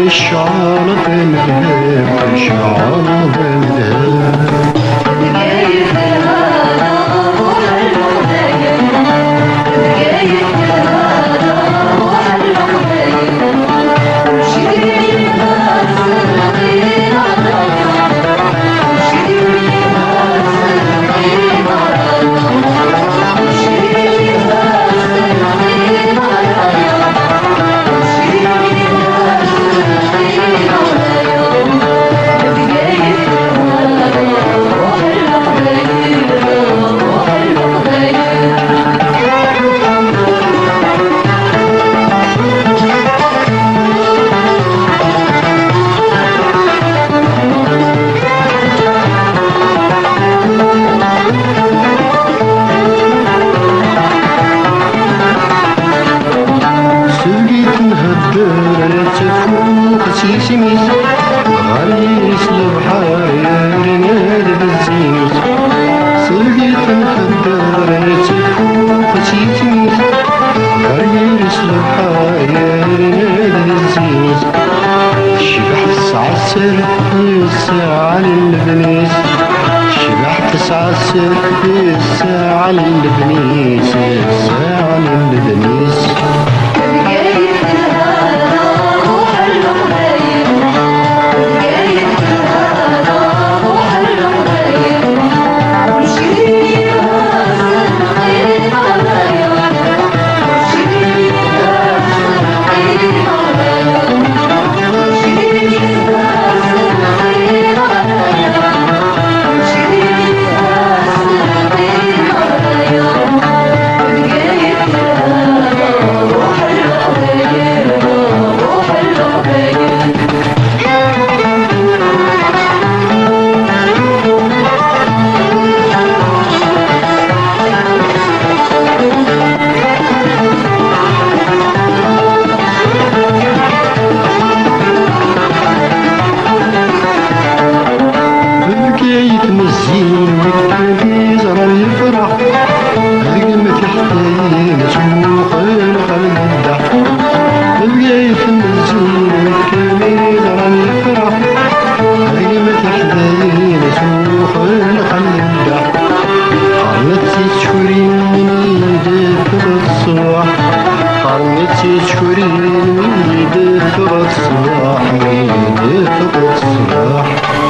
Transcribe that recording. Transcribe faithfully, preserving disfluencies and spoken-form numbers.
Cɛleḍ n ddheb, cɛleḍ n ddheb. Seg i tenhedder, ttfuq s yisem-is, ɣer yiri s lebḥer, yerna d bezzin-is. Seg i tenhedder, ttfuq s yisem-is, ɣer yiri s lebḥer, yerna d bezzin-is. Tecbeḥ tesɛa sser, yesɛa lebni-s. Tecbeḥ tesɛa sser, yesɛa lebni-s, yesɛa lebni-s. Bgayet mezzin, wid kan iẓran yefreḥ, deg-m tiḥdayin ttmuqul ɣer yedda. Bgayet mezzin, wid kan iẓran yefreḥ, deg-m tiḥdayin ttmuqul ɣer yedda. Qqaren-tt i tkurin mi d-teffeɣ ṣṣbeḥ, qqaren-tt i tkurin mi d-teffeɣ ṣṣbeḥ, mi d-teffeɣ ṣṣbeḥ.